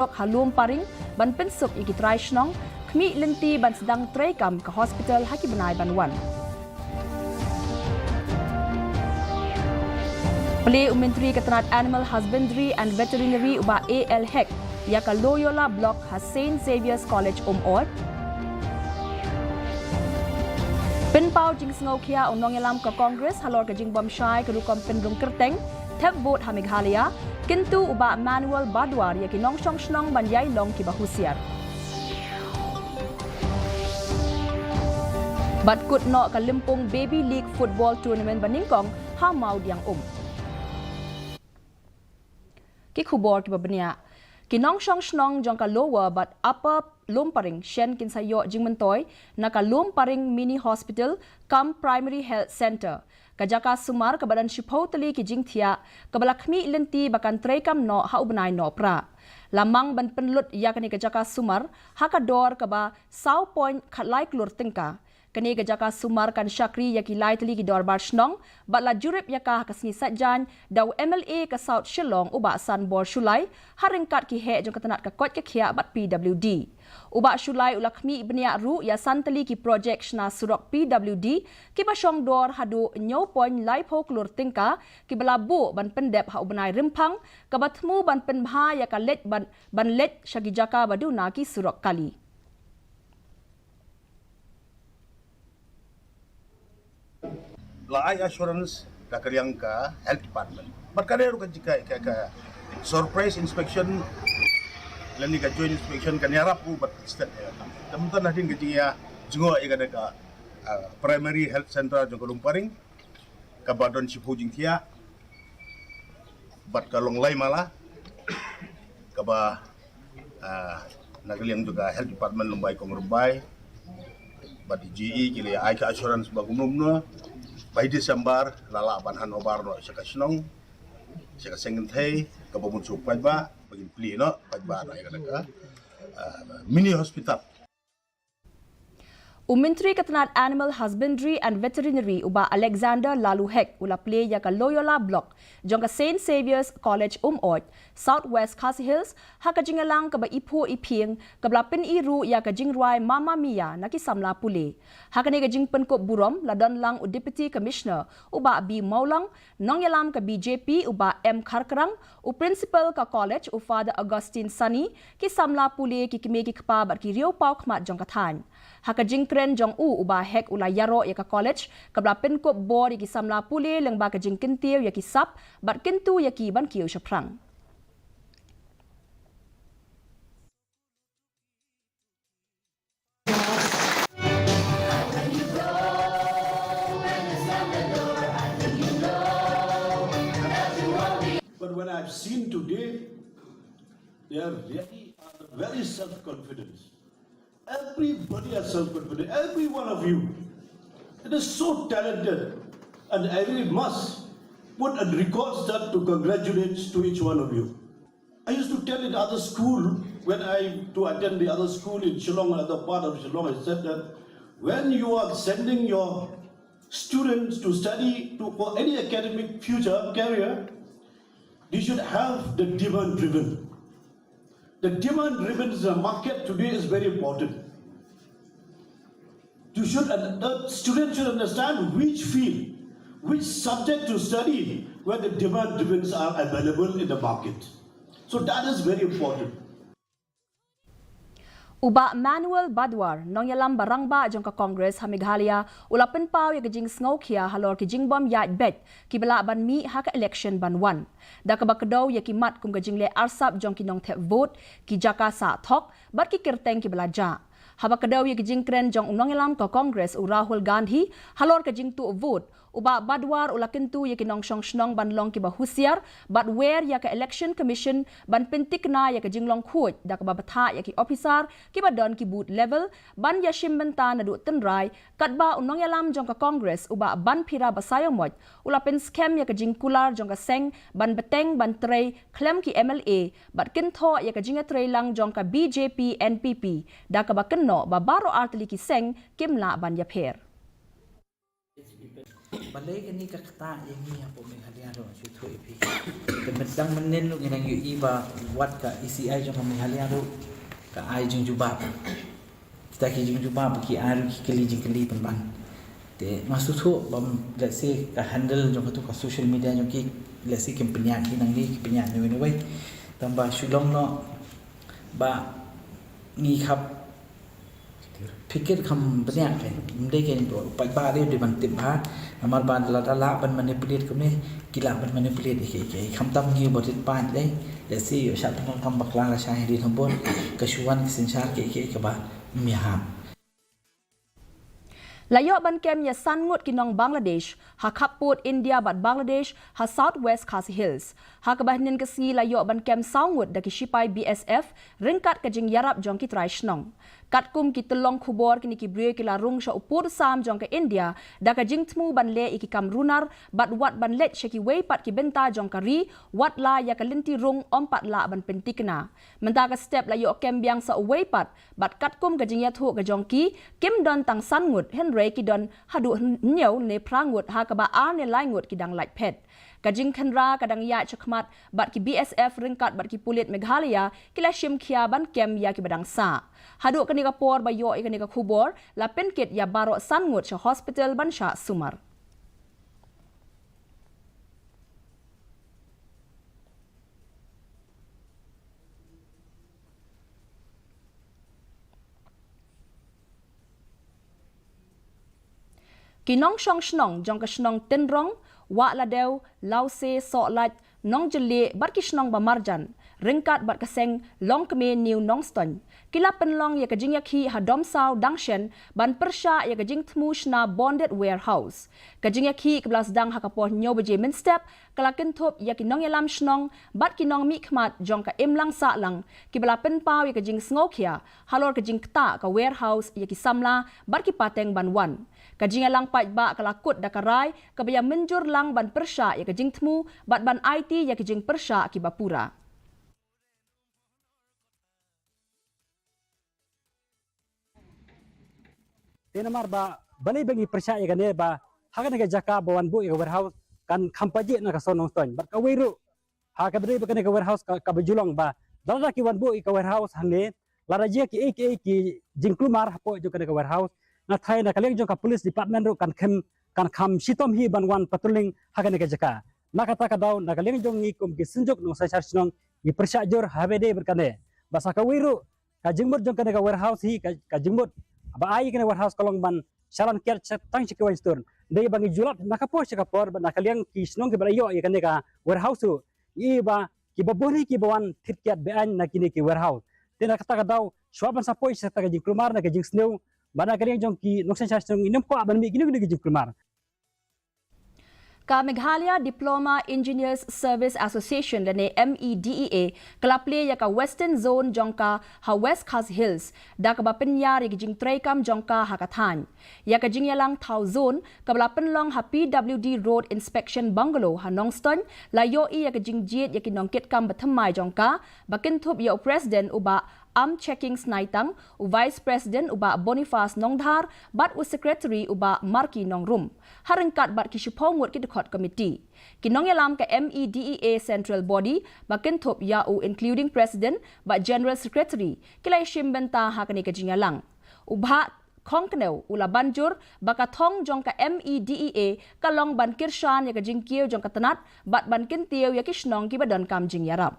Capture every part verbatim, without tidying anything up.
surok ha Lum Paring ban pynsuk ïa ki trai shnong, khmih lynti ban sdang treikam ka hospital ha ki bnai ban wan. Plie u Myntri ka tnat Animal Husbandry and Veterinary u Bah A L Hek ïa ka Loyola Block ha Saint Xavier's College Umoi. Pynpaw jingsngewkhia u nongïalam ka Congress halor ka jingbym shai ka rukom pynrung kyrteng thep vote ha Meghalaya, kyntu u Bah Manuel Badwar ïa ki nongshong shnong ban ïai long kiba husiar. Bad kut noh ka Lympung Baby League Football Tournament ba nyngkong ha Mawdiangum. Ki khubor kiba bniah. Ki nongshong shnong jong ka Lower bad Upper Lum Paring shen kin sa ïoh jingmyntoi na ka Lum Paring Mini Hospital cum Primary Health Centre, ka jaka sumar kaba don shiphew tylli ki jingthiah kaba la khmih lynti ba kan treikam noh ha u bnai Nohprah. La mang ban pynlut ïa kane ka jaka sumar ha ka dor kaba saw point khatlai klur tyngka. Kane ka jaka sumar kan shakri ïa ki lai tylli ki dorbar shnong bad la jurip ïa ka ha ka sngi Saitjaiñ da u M L A ka South Shillong u Bah Sanbor Shullai ha ryngkat ki heh jong ka tnat ka koit ka khiah bad P W D. U Bah Shullai u la khmih bniah ruh ïa san tylli ki projek shna surok P W D kiba shong dor haduh hynñiew point laiphew klur tyngka kiba la buh ban pyndep ha u bnai Rymphang, kaba thmu ban pynbha ïa ka leit ban, ban leit sha ki jaka ba duna ki surok kali. La ai assurance da ka liang ka health department. Bad ka dei ruh ka jingkha ka, ka surprise inspection lane ka joint inspection kan ïarap ruh bad ka state. Te mynta hadien ka jingïa jngoh ïa ka da ka, ah, primary health center jong ka Lum Paring, kaba don shiphew jingthiah bad ka long lai mala, kaba, ah, na ka liang jong ka health department lem bad i kong Rymbai bad i G E ki la ai ka assurance ba kumno kumno ba i December la lah ban hand over noh sha ka shnong, sha ka seng kynthei kaba mut shu paidbah, ba kin plie noh paidbah noh ïa ka da ka, ah, mini hospital. U Myntri ka tnat Animal Husbandry and Veterinary u Bah Alexander Laloo Hek u la plie ïa ka Loyola Block jong ka Saint Xavier's College Umoi, South West Khasi Hills, ha ka jingïalang kaba iphuh iphieng kaba la pyni ruh ïa ka jingrwai Mamma Mia na ki samla pule. Ha kane ka jingpynkup burom la don lang u Deputy Commissioner u Bah B Mawlang, nongïalam ka B J P u Bah M Kharkrang, u Principal ka College u Father Augustine Sunny, ki samla pule, ki kmie ki kpa bad ki riewpaw khmat jong ka thaiñ. Ha ka jingkren jong u u Bah Hek u la ïaroh ïa ka college kaba la pynkup bor ïa ki samla pule lyngba ka jingkyntiew ïa ki sap bad kyntu ïa ki ban kiew shaphrang. But when I've seen today, they are really are very self-confident. Everybody has self-confidence, every one of you. It is so talented, and I really must put a record start to congratulate to each one of you. I used to tell in other school, when I to attend the other school in Shillong, another part of Shillong, I said that when you are sending your students to study to, for any academic future career, they should have the demand driven. The demand driven in the market today is very important. You should, uh, the student should understand which field, which subject to study when the demand drivens are available in the market. So that is very important. U Bah Manuel Badwar, nongïalam ba rangbah jong ka Congress ha Meghalaya, u la pynpaw ïa ka jingsngewkhia halor ki jingbym ïaid beit kiba lah ban mih ha ka election ban wan, da kaba kdew ïa ki mat kum ka jingleh arsap jong ki nongthep vote, ki jaka sah thok bad ki kyrteng kiba la jah. Haba kdew ïa ki jingkren jong u nongïalam ka Congress u Rahul Gandhi halor ka jingtuh vote, u Bah Badwar u la kyntu ïa ki nongshong shnong ban long kiba husiar bad wer ïa ka Election Commission ban pyntikna ïa ka jinglong khuid da kaba bthah ïa ki ophisar kiba don ki booth level ban ïashim bynta naduh tynrai, katba u nongïalam jong ka Congress u Bah Banphira Basaiawmoit u la pynskhem ïa ka jingkular jong ka seng ban bteng ban trei khlem ki M L A bad kynthoh ïa ka jingïatreilang jong ka B J P N P P da kaba kynnoh ba baroh artylli ki seng kim lah ban ïapher. Balei kane ka ktah ïa ngi hapoh Meghalaya ruh, shu thuh ïa phi. Te mynta mynnin ruh ngi nang ïohi ba wat ka E C I jong ka Meghalaya ruh ka ai jingjubab. Kita ki jingjubab ba ki ai ruh ki kylli jingkylli pynban. Te nga shu thuh ba, let's say, ka handle jong katu ka social media jong ki, let's say, kim pynïaid hi nangne, ki pynïaid newei newei. Tangba shu long noh ba ngi khap phikir kham bniah kein, ym dei kein, paidbah dei ban tip bha. Namar ba lada lah ban manipulate kumne, ki lah ban manipulate ïa kiei kiei. Khamtam ngi ba rit paid dei, let's say, ïoh shah pyndonkam bakla lashai hadien habud, ka shu wan ka synshar kiei kiei kaba ym ïahap. La ïoh ban kem ïa san ngut ki nong Bangladesh ha khappud India bad Bangladesh ha South West Khasi Hills. Ha kaba hynnin ka sngi la ïoh ban kem saw ngut da ki shipai B S F ryngkat ka jingïarap jong ki trai shnong. Katkum ki tyllong khubor, kine ki briew ki la rung sha u pud u sam jong ka India da ka jingthmu ban leh ïa ki kam runar bad wat ban leit sha kiwei pat ki bynta jong ka ri, wat la ïa ka lynti rung ym pat lah ban pynthikna. Mynta ka step la ïoh kem biang sa uwei pat, bad katkum ka jingïathuh ka jong ki, kim don tang san ngut, hynrei ki don haduh hynñiew ne phra ngut, ha kaba ar ne lai ngut ki dang lait phet. Ka jingkhynra ka dang ïaid shakhmat bad ki B S F ryngkat bad ki pulit Meghalaya ki la shim khia ban kem ïa kiba dang sah. Haduh kane ka por ba ïoh ïa kane ka khubor, la pynkit ïa baroh san ngut sha hospital ban shah sumar. Ki nongshong shnong jong ka shnong Tynrong, Wahladew, Lawse, Sohlait, Nongjylliew bad ki shnong ba marjan, ryngkat bad ka seng Longkmie New Nongstoiñ, ki la pynlong ïa ka jingïakhih ha Domsaw Dangshen ban pyrshah ïa ka jingthmu shna bonded warehouse. Ka jingïakhih kaba la sdang ha ka por hynñiew baje mynstep, ka la kynthup ïa ki nongïalam shnong bad ki nongmihkhmat jong ka imlang sahlang, kiba la pynpaw ïa ka jingsngewkhia halor ka jingktah ka warehouse ïa ki samla bad ki pateng ban wan. Ka jingïalang paidbah ka la kut da ka rai kaba ïa mynjur lang ban pyrshah ïa ka jingthmu bad ban aiti ïa ka jingpyrshah kiba pura. Te namar ba balei ba ngi pyrshah ïa kane ba ha kane ka jaka ba wan buh ïa ka warehouse kan kham pajih na ka shnong Nongstoiñ. Bad kawei ruh, ha kaba dei ba kane ka warehouse ka, kaba ju long ba lada ki wan buh ïa ka warehouse hangne, lada jia kiei kiei ki jingkulmar hapoh jong kane ka warehouse, nga tharai na ka liang jong ka police department ruh kan kham, kan kham shitom hi ban wan patrolling ha kane ka jaka. Na kata ka daw, na ka liang jong ngi kum ki synjuk nongsynshar shnong, ngi pyrshah jur ha kaba dei bad kane. Ba sa kawei ruh, ka jingmut jong kane ka warehouse hi, ka, ka jingmut ba ai kane warehouse ka long ban shalan kiad sha tang sha ki Western. Dei ba ngi ju lap na ka por sha ka por, bad na ka liang ki shnong kiba la ïoh ïa kane ka warehouse ruh, ïa ba kiba bun hi kiba wan thied kiad beaiñ na kine ki warehouse. Te na kata ka daw, shuwa ban sa poi sha kata ka jingkulmar, na ka jingsniew, ba na ka liang jong ki nongsynshar shnong ngim kwah ban mih kino kino ki jingkulmar. Ka Meghalaya Diploma Engineers Service Association lane M E D E A ka la plie ïa ka Western Zone jong ka ha West Khasi Hills, da kaba pynïar ïa ki jingtreikam jong ka ha ka thaiñ. Ïa ka jingïalang thaw zone kaba la pynlong ha P W D Road Inspection Bungalow ha Nongstoiñ, la ïohi ïa ka jingjied ïa ki nongkitkam bathymmai jong ka, ba kynthup ïa u President u Bah Amchecking Snaitang, u Vice President u Bah Boniface Nongdhar, bad u Secretary u Bah Marky Nongrum, ha ryngkat bad ki shiphew ngut ki dkhot komiti. Ki nongïalam ka M E D E A Central Body, ba kynthup ïa u including President bad General Secretary, ki la ïashim bynta ha kane ka jingïalang. U Bah Khongknew u la ban jur ba ka thong jong ka M E D E A ka long ban kyrshan ïa ka jingkiew jong ka tnat bad ban kyntiew ïa ki shnong kiba donkam jingïarap.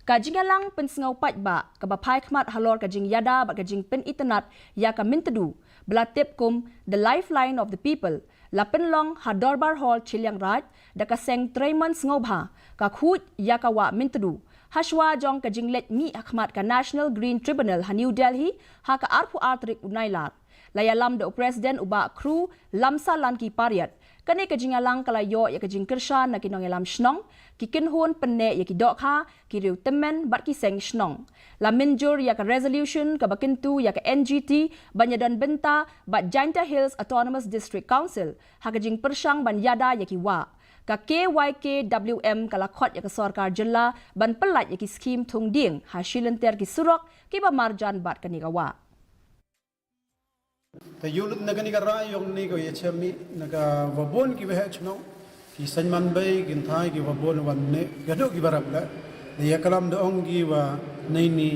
Ka jingïalang pynsngew paidbah kaba phai khmat halor ka jingïada bad ka jingpynitynnad ïa ka Myntdu, ba la tip kum The Lifeline of the People, la pynlong ha Dorbar Hall Chilliangraij da ka seng Treimon Sngewbha, ka khuid ïa ka Wah Myntdu, hashwa jong ka jingleit mih ha khmat ka National Green Tribunal ha New Delhi ha ka arphew ar tarik u Nailar. La ïalam da u President u Bah Crew Lamsalanki Pariat. Kane ka jingïalang ka la ïoh ïa ka jingkyrshan na ki nongïalam shnong, ki kynhun pynneh ïa ki dohkha, ki riew tymmen bad ki seng shnong. La mynjur ïa ka resolution kaba kyntu ïa ka N G T ban ïadon bynta bad Jaintia Hills Autonomous District Council ha ka jingpyrshang ban ïada ïa ki wah. Ka K Y K W M ka la khot ïa ka sorkar jylla ban pyllait ïa ki skhim thung dieng ha shilynter ki surok kiba marjan bad kane ka wah. Te ïulut na kane ka rai ïong ne ka ïa chem i na ka wa bun ki waheh chnong, ki seiñ man bei, ki kynthai, ki wa bun wan ne, ka duk ki wa rap la. Te ïa kalam da ong ki wa nei ni,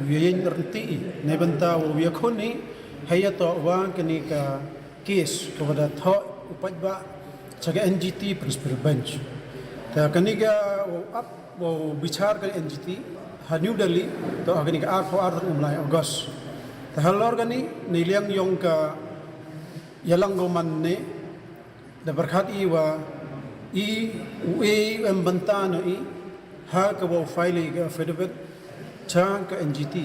wi ïeng rynti i, ne bynta wa wi khun i, haya to wa kane ka case ka wa da thoh u paidbah cha ka N G T Principal Bench. Te kane ka wa ap wa bichar ka N G T ha New Delhi, to ha kane ka arphew ar tarik u bnai August. Te halor kane, nei liang ïong ka ïalang ko man ne, da pyrkhat i wa i u e em bynta na i, ha ka wa u file i ka affidavit cha ka N G T.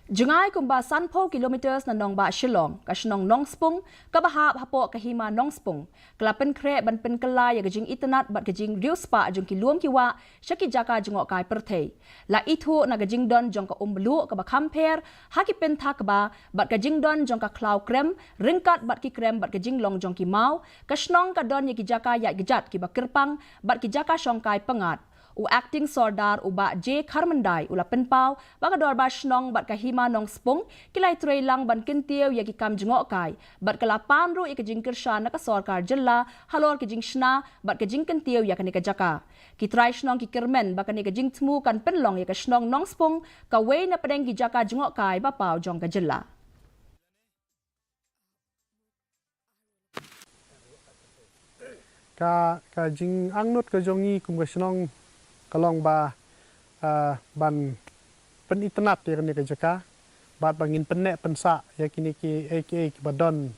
Jngai kumba sanphew kilometers na nongbah Shillong, ka shnong Nongspung, ka ba hap hapoh ka hima Nongspung, ka la pynkhreh ban pynkylla ïa ka jingitynnad bad ka jingriewspah jong ki lum ki wah sha ki jaka jngohkai pyrthei. La ithuh na ka jingdon jong ka umbluh ka ba kham pher ha ki pynthak ba bad ka jingdon jong ka khlaw krem ryngkat bad ki krem bad ka jinglong jong ki maw, ka shnong ka don ïa ki jaka ïaid kjat ki ba kyrpang bad ki jaka shongkai pyngngad. U Acting Sordar u Bah J Kharmyndai u la pynpaw ba ka dorbar shnong bad ka hima Nongspung ki la ïatrei lang ban kyntiew ïa ki kam jngohkai bad ka la pan ruh ïa ka jingkyrshan na ka sorkar jylla halor ka jingshna bad ka jingkyntiew ïa kane ka jaka. Ki trai shnong ki kyrmen ba kane ka jingthmu kan pynlong ïa ka shnong Nongspung kawei na pdeng ki jaka jngohkai ba paw jong ka jylla. Ka, ka jingangnud ka jong ngi kum ka shnong ka long ba, ah, ban pynitynnad ïa kane ka jaka bad ba ngin pynneh pynsah ïa kine ki, eh, ki, eh, ki ba don,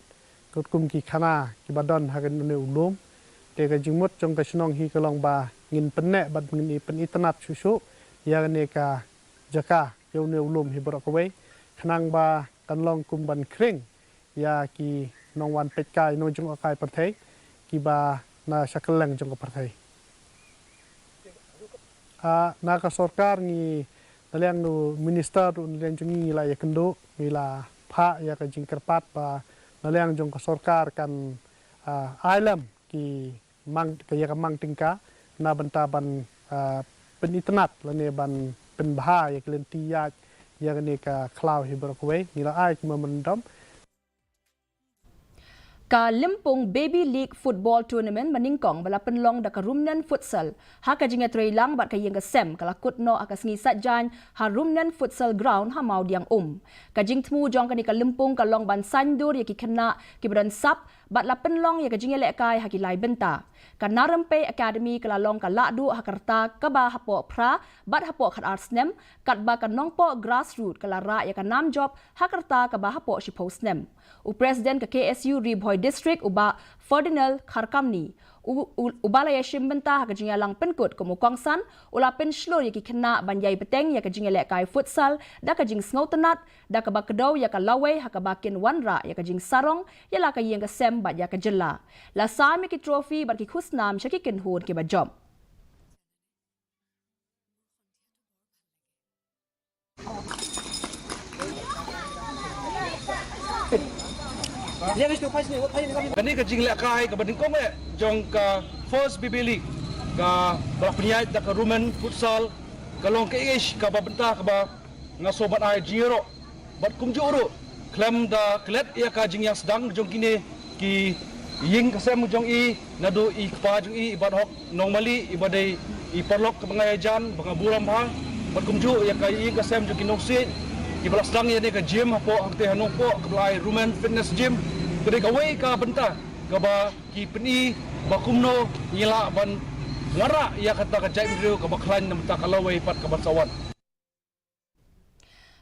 kum ki khana ki ba don ha kane u lum. Te ka jingmut jong ka shnong hi ka long ba ngin pynneh bad ngin pynitynnad shuh shuh ïa kane ka jaka ïa une u lum hi baroh kawei, khnang ba kan long kum ban khring ïa ki nongwan peitkai, nongjngohkai pyrthei ki ba na sha kylleng jong ka pyrthei. Ah, na ka sorkar ngi, na liang u minister ruh na liang jong ngi, ngi la ïakynduh, ngi la phah ïa ka jingkyrpad ba na liang jong ka sorkar kan, ah, ai lem ki mang, ka ïa ka mang tyngka na bynta ban, ah, pynitynnad lane ban pynbha ïa ka lynti ïaid ïa kane ka khlaw hi baroh kawei. Ngi la ai ki memorandum. Ka Lympung Baby League Football Tournament ba nyngkong ba la pynlong da ka Rumnen Futsal ha ka jingïatreilang bad ka ïing ka sem ka la kut noh ha ka sngi Saitjaiñ ha Rumnen Futsal Ground ha Mawdiangum. Ka jingthmu jong kane ka lympung ka long ban saiñdur ïa ki khynnah ki ba don sap bad la pynlong ïa ka jingïalehkai ha ki lai bynta. Ka Narympei Academy ka la long ka lahduh ha ka rta ka ba hapoh phra bad hapoh khatar snem, katba ka Nongpoh Grassroot ka la rah ïa ka nam jop ha ka rta ka ba hapoh shiphew snem. U President ka K S U Ri Bhoi District u Bah Ferdinand Kharkamni, u, u, u ba la ïashim bynta ha ka jingïalang pynkut kum u kongsan, u la pynshlur ïa ki khynnah ban ïai bteng ïa ka jingïalehkai futsal da ka jingsngewtynnad, da kaba kdew ïa ka lawei ha kaba kin wanrah ïa ka jingsarong ïa la ka ïing ka sem bad ïa ka jylla. La sam ïa ki trophy bad ki khusnam sha ki kynhun ki ba jop. Kane ka jinglehkai kaba nyngkong eh jong ka First B B League ka ba la pynïaid da ka Rumnen Futsal, ka long ka ish kaba bynta kaba nga sngewbha ai jingïaroh bad kumjuh ruh khlem da klet ïa ka jingïasdang jong kine ki ïing ka sem jong i, naduh i kpa jong i, i Bah Hok Nongmali, i ba dei i paralok kaba nga ïajan ba nga burom bha, bad kumjuh ïa ka ïing ka sem jong ki nongsiej ki ba la sdang ïa kane ka gym hapoh hangtei ha Nongpoh kaba la ai Rumnen Fitness Gym. Ka dei kawei ka bynta kaba ki pyni ba kumno ngi lah ban wanrah ïa kata ka jaitbynriew kaba khlaiñ na bynta ka lawei bad ka ban sa wan.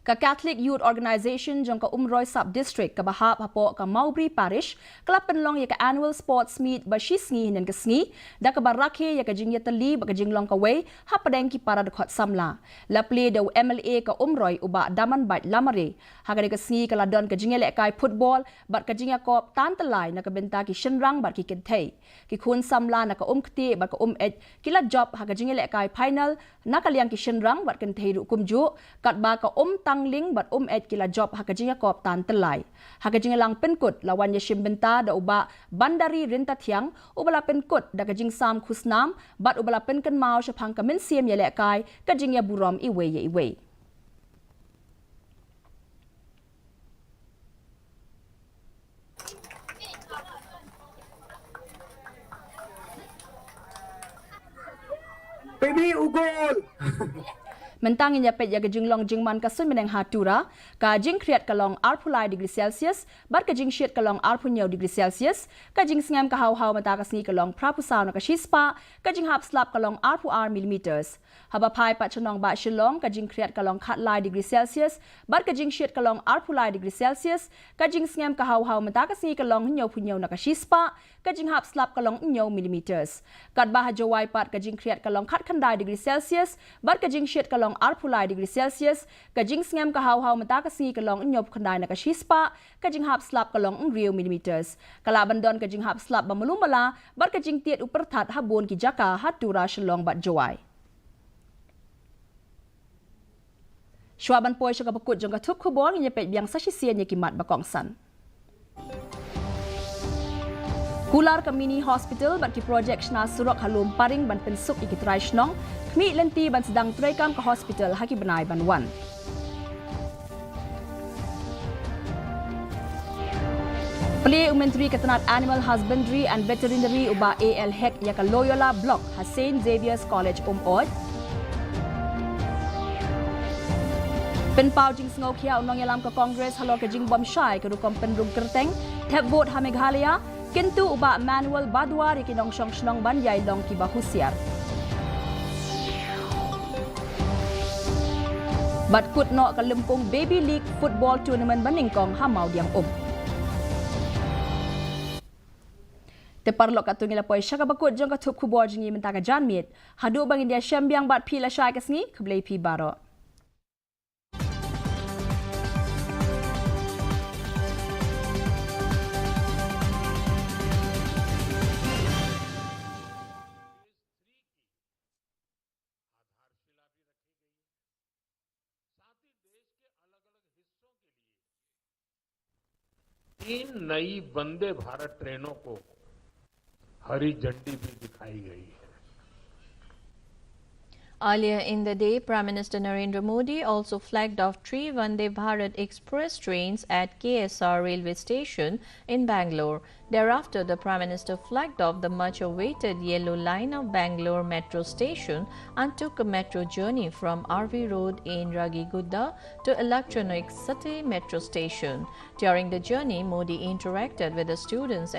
Ka Catholic Youth Organisation jong ka Umroi Sub District kaba hap hapoh ka Mawbri Parish ka la pynlong ïa ka Annual Sports Meet ba shi sngi hynnin ka sngi, da kaba rakhe ïa ka jingïatylli bad ka jinglong kawei hapdeng ki para dkhot samla. La plie da u M L A ka Umroi u Bah Damanbait Lamare. Ha kane ka sngi ka la don ka jingïalehkai football bad ka jingïakop tan tyllai na ka bynta ki shynrang bad ki kynthei. Ki khun samla na ka Umktieh bad ka Umeit ki la jop ha ka jingïalehkai final na ka liang ki shynrang bad kynthei ruh kumjuh, katba ka Umtangling bad Umeit ki la jop ha ka jingïakop tan tyllai. Ha ka jingïalang pynkut la wan ïashim bynta da u Bah Bandari Ryntathiang, u ba la pynkut da ka jingsam khusnam bad u ba la pynkynmaw shaphang ka mynsiem ïalehkai, ka jingïaburom iwei ïa iwei. Mynta ngin ïa peit ïa ka jinglong jingman ka suiñ bneng ha Tura. Ka jingkhriat ka long arphew lai degree Celsius bad ka jingshit ka long arphew hynñiew degree Celsius. Ka jingsngem ka haw haw mynta ka sngi ka long phraphew saw na ka shispah. Ka jinghap slap ka long arphew ar millimeters. Haba phai pat sha nongbah Shillong, ka jingkhriat ka long khatlai degree Celsius bad ka jingshit ka long arphew lai degree Celsius. Ka jingsngem ka haw haw mynta ka sngi ka long hynñiewphew hynñiew na ka shispah. Ka jinghap slap ka long hynñiew millimeters. Katba ha Jowai pat, ka jingkhriat ka long khatkhyndai degree Celsius bad ka jingshit ka long arphew lai degree Celsius. Ka jingsngem ka haw haw mynta ka sngi ka long hynñiewphew khyndai na ka shispah. Ka jinghap slap ka long hynriew millimeters. Ka lah ban don ka jinghap slap ba malu mala bad ka jingtied u pyrthat ha bun ki jaka ha Tura, Shillong bad Jowai. Shuwa ban poi sha kaba kut jong ka thup khubor, ngin ïa peit biang sa shisien ïa ki mat ba kongsan. Kular ka mini hospital bad ki projek shna surok ha Lum Paring ban pynsuk ïa ki trai shnong. Khmih lynti ban sdang treikam ka hospital ha ki bnai ban wan. Plie u Myntri ka tnat Animal Husbandry and Veterinary u Bah A L Hek ïa ka Loyola Block ha Saint Xavier's College Umoj. Pynpaw jingsngewkhia u nongïalam ka Congress halor ka jingbymshai ka rukom pynrung kyrteng thep vote ha Meghalaya. Kyntu u Bah Manuel Badwar ïa ki nongshong shnong ban ïai long kiba husiar. Bad kut noh ka lympung Baby League Football Tournament ba nyngkong ha Mawdiangum. Te paralok, katto ngi la poi sha kaba kut jong ka thup khubor jong ngi mynta ka janmiet. Haduh ba ngin ïa shem biang bad phi lashai ka sngi, khublei phi baroh. तीन नई वंदे भारत ट्रेनों को हरी झंडी भी दिखाई गई है। Earlier in the day, Prime Minister Narendra Modi also flagged off three Vande Bharat Express trains at K S R railway station in Bangalore. Thereafter, the Prime Minister flagged off the much awaited Yellow Line of Bangalore Metro Station and took a metro journey from R V Road in Ragigudda to Electronic City Metro Station. During the journey, Modi interacted with the students